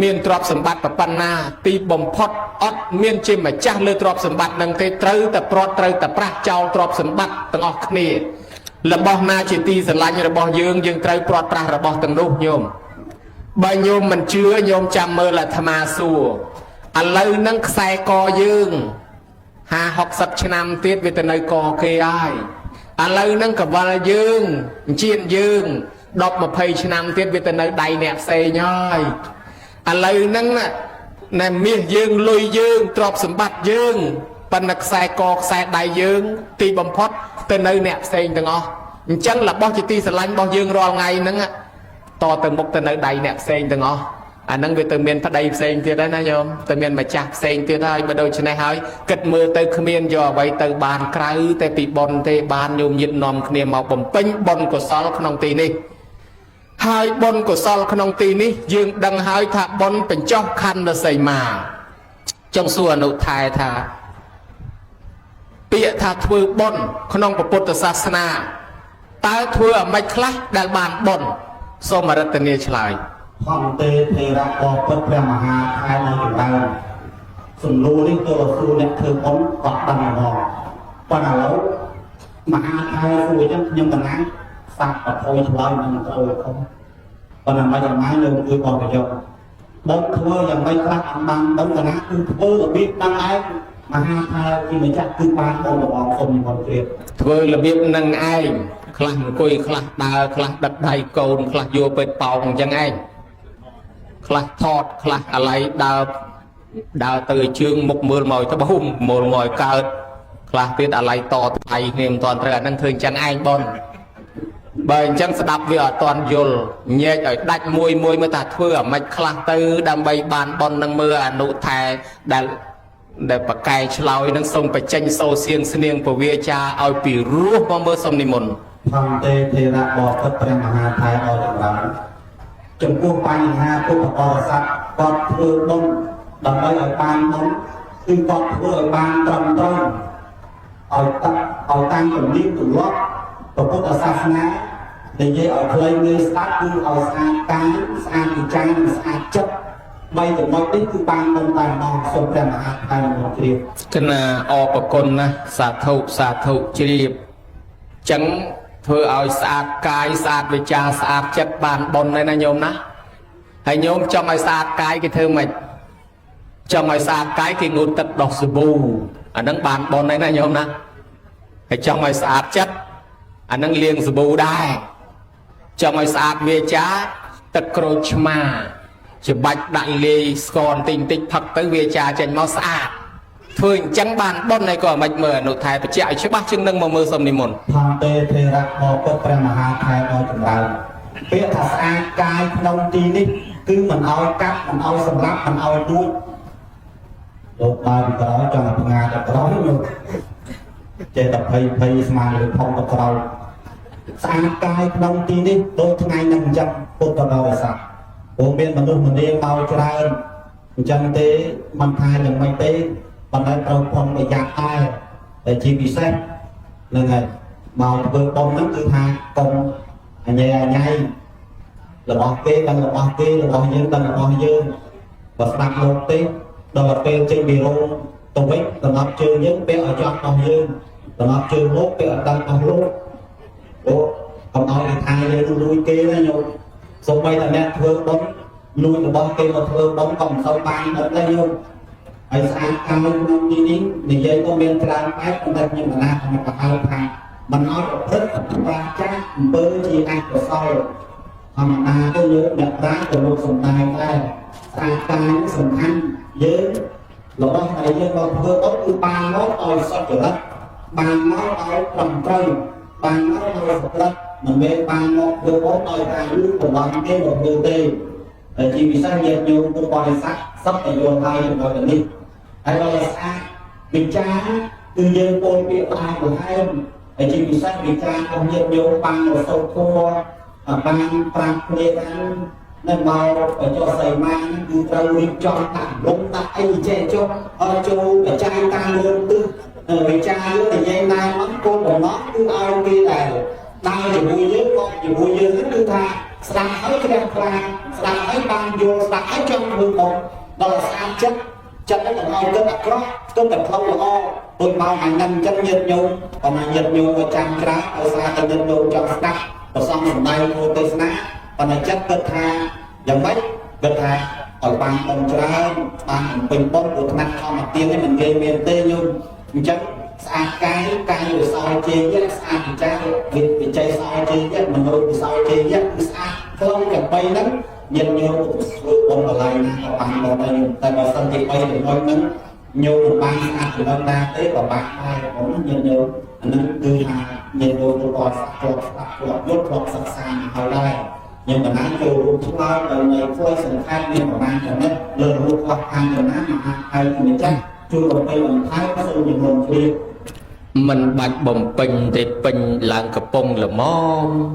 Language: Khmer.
មានទ្រព្យសម្បត្តិប៉ុណ្ណាទីបំផុតអត់មានជាម្ចាស់លើទ្រព្យសម្បត្តិនឹងទេត្រូវតែព្រាត់ត្រូវតែប្រាស់ចោលទ្រព្យសម្បត្តិទាំងអស់គ្នារបស់ណាជាទីស្រឡាញ់របស់យើងយើងត្រូវព្រាត់ប្រាស់របស់ទាំងនោះញោមបើញោមមិនជឿញោមចាំមើលអាត្មាសួរឥឡូវហ្នឹងខ្សែកយើង50 60ឆ្នាំទៀតវាទៅនៅកគេហើយឥឡូវហ្នឹងកវលយើងជាតិយើង10 20ឆ្នាំទៀតវាទៅនៅដៃអ្នកផ្សេងហើយឥឡូវហ្នឹងណាណែមាសយើងលុយយើងទ្រព្យសម្បត្តិយើងប៉ុន្តែខ្សែកខ្សែដៃយើង ទីបំផុតទៅនៅអ្នកផ្សេងទាំងអស់អញ្ចឹងរបស់ជាទីស្រឡាញ់របស់យើងរាល់ថ្ងៃហ្នឹងតទៅមុខទៅនៅដៃអ្នកផ្សេងទាំងអស់អាហ្នឹងវាទៅមានប្តីផ្សេងទៀតហើយណាញោមទៅមានម្ចាស់ផ្សេងទៀតហើយបើដូច្នេះហើយគិតមើលទៅគ្មានយកអ្វីទៅបានក្រៅតែពីបុណ្យទេបានញោមញាតនាំគ្នាមកបំពេញបុណ្យកុសលក្នុងទីនេះហើយបុណ្យកុសលក្នុងទីនេះយើងដឹងហើយថាបុណ្យបញ្ចុះខណ្ឌសីមាចង់សួរអនុថែថាពាក្យថាធ្វើបុណ្យក្នុងពុទ្ធសាសនាតើធ្វើអ្ម៉េចខ្លះដែលបានបុណ្យសូមអរតនីឆ្លើយ ភន្ទេថេរៈបពិតព្រះមហាថែនៅចម្រើនសំណួរនេះទៅសួរអ្នកធ្វើបុណ្យគាត់ដឹងហ្មងប៉ុន្តែឥឡូវមហាថែសួរអញ្ចឹងខ្ញុំកណាសាប់បថយឆ្លើយនឹងត្រូវខុសប៉ុន្តែមិនយ៉ាងណាយើងជួយបប្រយោជន៍បុណ្យធ្វើយ៉ាងម៉េចខ្លះអត់បានដឹងកណាគឺធ្វើរបៀបដឹងឯងមហាថែជាម្ចាស់គឺបានបុណ្យរបស់សូមនិមន្តជ្រាប ធ្វើរបៀបនឹងឯងខ្លះអង្គុយខ្លះដើរខ្លះដឹកដៃកូនខ្លះយកពេទ្យប៉ោងអញ្ចឹងឯងខ្លះថតខ្លះអាឡ័យដើរដើរទៅឲ្យជើងមុខមើលមកត្បូងមើលមកឲ្យកើតខ្លះទៀតអាឡ័យតថ្លៃគ្នាមិនតាន់ត្រូវអាហ្នឹងធ្វើអញ្ចឹងឯងបុណ្យបើអញ្ចឹងស្ដាប់វាអត់តាន់យល់ញែកឲ្យដាច់មួយមួយមើលថាធ្វើអាម៉េចខ្លះទៅដើម្បីបានបុណ្យនឹងមើលអនុថែដែលដែលប្រកែឆ្លើយនឹងសូមបញ្ចេញសូរសៀងស្នៀងពវាចាឲ្យពីរោះមកមើលសូមនិមន្ត ភន្ទេថេរៈបពិតព្រះមហាថែដល់ចម្រើនចំពោះបញ្ហាពុទ្ធបរិស័ទគាត់ធ្វើបុណ្យដើម្បីឲ្យបានបុណ្យគឺគាត់ធ្វើឲ្យបានត្រឹមត្រូវឲ្យតាឲ្យតាមទំនៀមទម្លាប់ព្រះពុទ្ធសាសនានិយាយឲ្យខ្លីងាយស្ដាប់គឺឲ្យស្អាតកាយស្អាតវិចារនិងស្អាតចិត្តបីចំណុចនេះគឺបានបុណ្យតែម្ដងសូមព្រះមហាថែមជ្រាប កណាអរប្រគុណណាស់សាធុសាធុជ្រាបចឹងធ្វើឲ្យស្អាតកាយស្អាតវិចារស្អាតចិត្តបានបុណ្យហើយណាញោមណាហើយញោមចង់ឲ្យស្អាតកាយគេធ្វើម៉េចចង់ឲ្យស្អាតកាយគេងូតទឹកដោះសាប៊ូអាហ្នឹងបានបុណ្យហើយណាញោមណាហើយចង់ឲ្យស្អាតចិត្តអាហ្នឹងលាងសាប៊ូដែរចង់ឲ្យស្អាតវាចាទឹកក្រូចឆ្មាច្បាច់ដាក់លាយស្ករបន្តិចបន្តិចផឹកទៅវាចាចេញមកស្អាត ធ្វើអញ្ចឹងបានបុណ្យហើយក៏មិនមើលអនុថែបញ្ជាក់ឲ្យច្បាស់ជាងនឹងមកមើលសុំនិមន្ត ភន្ទេថេរៈបពុតព្រះមហាថែដល់ចម្រើនពាក្យថាស្អាតកាយក្នុងទីនេះគឺមិនឲ្យកាប់មិនឲ្យសម្លាប់មិនឲ្យលួចលោកដើរពីក្រោយចង់ឲ្យផ្ងាទៅក្រោយលោកចេះតែភ័យភ័យស្មានលើផុងទៅក្រោយស្អាតកាយក្នុងទីនេះដូចថ្ងៃនឹងអញ្ចឹងពុទ្ធបរិស័ទព្រោះមានមនុស្សម្នាមកច្រើនអញ្ចឹងទេមិនថាយ៉ាងម៉េចទេប៉ុន្តែត្រូវប្រុងប្រយ័ត្នដែរតែជាពិសេសហ្នឹងហើយមកធ្វើបុណ្យហ្នឹងគឺថាកុំអញអញៃរបស់គេដឹងរបស់គេរបស់យើងដឹងរបស់យើងបើស្ដាប់លោកទេដល់ពេលចេញពីរោងទៅវិញដំណប់ជើងយើងពាក់ឲ្យចប់របស់យើងដំណប់ជើងលោកពាក់ឲ្យដឹងរបស់លោកអូកុំឲ្យគេថាយើងលួចគេណាញោមសូម្បីតែអ្នកធ្វើបុណ្យលួចរបស់គេមកធ្វើបុណ្យក៏មិនសូវបានដែរញោមហើយស្អាតកាយក្នុងទីនេះនិយាយក៏មានច្រើនបែបប៉ុន្តែខ្ញុំកណាខ្ញុំក៏ហៅថាមិនឲ្យប្រព្រឹត្តប្រាចាស់អំពើជាអកុសលធម្មតាទៅយើងអ្នកប្រាជ្ញក៏លោកសំដែងដែរស្អាតកាយនេះសំខាន់យើងរបស់ដែលយើងមកធ្វើបុណ្យគឺបានមកឲ្យសុចរិតបានមកឲ្យត្រឹមត្រូវបានមកឲ្យសុក្រិតមិនមែនបានមកធ្វើបុណ្យដោយការលួចបន្លំគេមកធ្វើទេតែជាពិសេសញាតិញោមពុទ្ធបរិស័ទសឹកតែយល់ហើយចំណុចនេះហើយដល់ស្អាតវិចារគឺយើងពោលពាក្យផ្អែមល្ហែមហើយជាពិសេសវិចាររបស់ញាតិញោមបានរសូត្រធម៌បានប្រាប់គ្នាថានៅមកបញ្ចុះសីមាគឺត្រូវរៀបចំដាក់លំដាក់អីចេះចុះឲ្យចូលបច្ច័យតាមរឿងទិសវិចារយើងនិយាយណែមកគោលបំណងគឺឲ្យគេដែលដើរជាមួយយើងមកជាមួយយើងគឺថា ស្ដាប់ហើយជ្រះថ្លាស្ដាប់ហើយបានយល់ស្ដាប់ហើយចង់ធ្វើបុណ្យដល់ស្អាតចិត្តចិត្តហ្នឹងកុំឲ្យគិតអាក្រក់គិតតែផ្លូវល្អដូចមកថ្ងៃហ្នឹងអញ្ចឹងញាតិញោមបើណាញាតិញោមក៏ចាំច្រើនដោយសារតែញាតិញោមចង់ស្ដាប់ប្រសងសម្ដែងធម៌ទេសនាប៉ុន្តែចិត្តគិតថាយ៉ាងម៉េចគិតថាឲ្យបានបុណ្យច្រើនបានបំពេញបុណ្យព្រោះថ្នាក់ធម្មទាននេះមិនងាយមានទេញោមអញ្ចឹងស្អាតកាយកាយវិសោជេយៈស្អាតវិចារវិច័យសោជេយៈមនោវិសោជេយៈគឺស្អាតផ្លូវទាំង3ហ្នឹងញាតិញោមធ្វើបុណ្យកន្លែងណាក៏បានមកដែរញោមតែបើសិនជា3ចំណុចហ្នឹងញោមមិនបានស្អាតចំណុចណាទេក៏បាក់ដែរបងញាតិញោមអាហ្នឹងគឺថាញាតិញោមទៅគាត់ធ្លាប់ស្ដាប់ធ្លាប់យល់ធ្លាប់សិក្សាមកហើយដែរខ្ញុំបណ្ណាចូលរួមឆ្លើយដោយនៃខ្លីសង្ខេបមានប្រមាណចំណុចលើរូបខ្វះខាតចំណាមហាហើយម្ចាស់ជួយបំពេញបន្ថែមសូមជំនុំជម្រាប មិនបាច់បំពេញទេពេញឡើងកំពង់ល្មម។